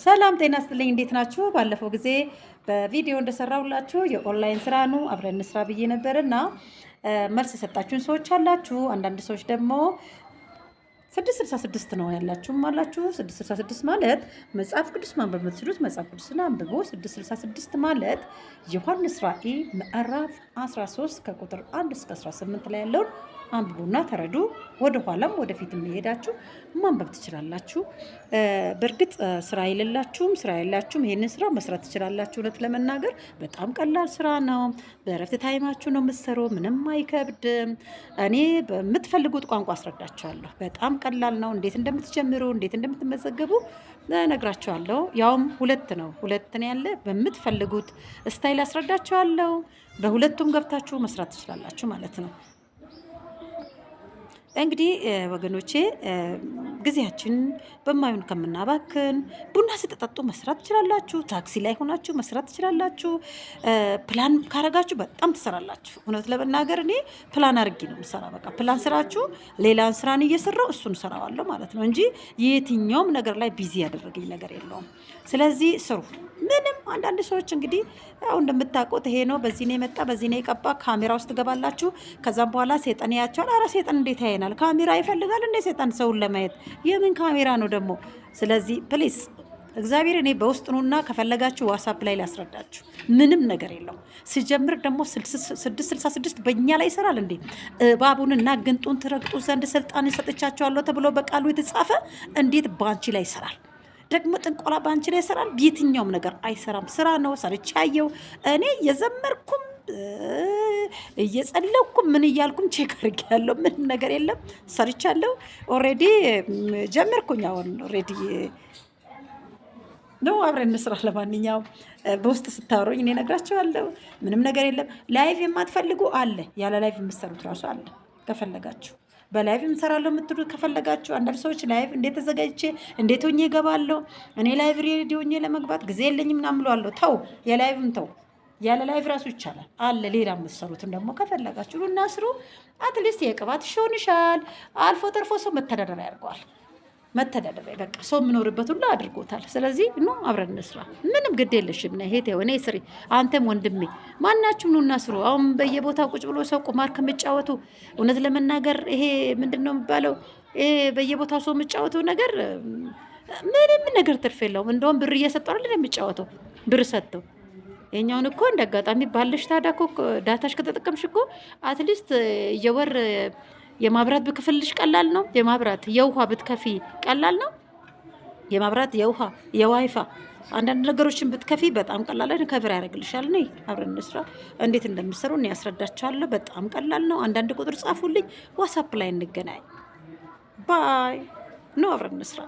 ሰላም ጤና ይስጥልኝ። እንዴት ናችሁ? ባለፈው ጊዜ በቪዲዮ እንደሰራሁላችሁ የኦንላይን ስራ ነው አብረን እንስራ ብዬ ነበርና መልስ የሰጣችሁን ሰዎች አላችሁ። አንዳንድ ሰዎች ደግሞ 666 ነው ያላችሁም አላችሁ። 666 ማለት መጽሐፍ ቅዱስ ማንበብ የምትችሉት መጽሐፍ ቅዱስን አንብቦ፣ 666 ማለት ዮሐንስ ራእይ ምዕራፍ 13 ከቁጥር 1 እስከ 18 ላይ ያለውን አንብቡና ተረዱ። ወደ ኋላም ወደፊት የሄዳችሁ ማንበብ ትችላላችሁ። በእርግጥ ስራ የሌላችሁም ስራ የላችሁም ይሄንን ስራ መስራት ትችላላችሁ። እውነት ለመናገር በጣም ቀላል ስራ ነው። በእረፍት time ኣችሁ ነው የምትሰሩ። ምንም አይከብድም። እኔ በምትፈልጉት ቋንቋ አስረዳችኋለሁ። በጣም ቀላል ነው። እንዴት እንደምትጀምሩ፣ እንዴት እንደምትመዘገቡ እነግራችኋለሁ። ያውም ሁለት ነው፣ ሁለት ነው ያለ። በምትፈልጉት style አስረዳችኋለሁ። በሁለቱም ገብታችሁ መስራት ትችላላችሁ ማለት ነው። እንግዲህ ወገኖቼ፣ ጊዜያችን በማይሆን ከምናባክን ቡና ስትጠጡ መስራት ትችላላችሁ። ታክሲ ላይ ሆናችሁ መስራት ትችላላችሁ። ፕላን ካረጋችሁ በጣም ትሰራላችሁ። እውነት ለመናገር እኔ ፕላን አድርጌ ነው የምሰራ። በቃ ፕላን ስራችሁ ሌላን ስራን እየሰራው እሱን ሰራዋለሁ ማለት ነው እንጂ የትኛውም ነገር ላይ busy ያደረገኝ ነገር የለውም። ስለዚህ ስሩ። ምንም አንዳንድ ሰዎች እንግዲህ ያው እንደምታውቁት ይሄ ነው፣ በዚህ ነው የመጣ፣ በዚህ ነው የቀባ፣ ካሜራ ውስጥ ትገባላችሁ። ከዛም በኋላ ሴጠን ያያቸዋል። አረ ሴጠን እንዴት ያየናል? ካሜራ ይፈልጋል እንደ ሴጠን ሰውን ለማየት? የምን ካሜራ ነው ደግሞ? ስለዚህ please እግዚአብሔር እኔ በውስጥ ኑና ከፈለጋችሁ WhatsApp ላይ ላስረዳችሁ። ምንም ነገር የለውም። ሲጀምር ደግሞ 666 በእኛ ላይ ይሰራል እንዴ? እባቡንና ግንጡን ትረግጡ ዘንድ ስልጣን ሰጥቻቸዋለሁ ተብሎ በቃሉ የተጻፈ እንዴት በአንቺ ላይ ይሰራል? ደግሞ ጥንቆላ በአንቺ ላይ ይሰራል? የትኛውም ነገር አይሰራም። ስራ ነው ሰርቻየው። እኔ እየዘመርኩም እየጸለይኩም ምን እያልኩም check አድርጌያለሁ። ምንም ነገር የለም። ሰርቻለሁ። Already ጀመርኩኝ። አሁን already ነው፣ አብረን እንስራ። ለማንኛውም በውስጥ ስታወሩኝ እኔ እነግራችኋለሁ። ምንም ነገር የለም። Live የማትፈልጉ አለ፣ ያለ live የምትሰሩት ራሱ አለ። ከፈለጋችሁ በ live እንሰራለሁ የምትሉ ከፈለጋችሁ፣ አንዳንድ ሰዎች live እንዴት ተዘጋጅቼ እንዴት ሆኜ እገባለሁ፣ እኔ live ready ሆኜ ለመግባት ጊዜ የለኝም ምናምን ብለዋለሁ። ተው፣ የ live ም ተው፣ ያለ live ራሱ ይቻላል አለ። ሌላ የምትሰሩትን ደግሞ ከፈለጋችሁ እና ስሩ። At least የቅባት ይሆንሻል። አልፎ ተርፎ ሰው መተዳደሪያ ያድርገዋል። መተዳደሪያ በቃ ሰው የምኖርበት ሁሉ አድርጎታል። ስለዚህ ኑ አብረን እንስራ። ምንም ግድ የለሽም ነይ እህቴ፣ እኔ ስሪ፣ አንተም ወንድሜ፣ ማናችሁም ኑና ስሩ። አሁን በየቦታው ቁጭ ብሎ ሰው ቁማር ከሚጫወቱ፣ እውነት ለመናገር ይሄ ምንድን ነው የሚባለው? ይሄ በየቦታው ሰው የሚጫወተው ነገር ምንም ነገር ትርፍ የለውም። እንደውም ብር እየሰጡ አይደል የሚጫወተው? ብር ሰጥተው የኛውን እኮ እንደ አጋጣሚ ባለሽ ታዲያ እኮ data ሽ ከተጠቀምሽ እኮ at least የወር የማብራት ብክፍልሽ ቀላል ነው። የማብራት የውሃ ብትከፊ ቀላል ነው። የማብራት፣ የውሃ፣ የዋይፋ አንዳንድ ነገሮችን ብትከፊ በጣም ቀላል ነው። Cover ያደርግልሻል። ነይ አብረን እንስራ። እንዴት እንደምሰሩ እኔ ያስረዳችኋለሁ። በጣም ቀላል ነው። አንዳንድ ቁጥር ጻፉልኝ። WhatsApp ላይ እንገናኝ። Bye። ኑ አብረን እንስራ።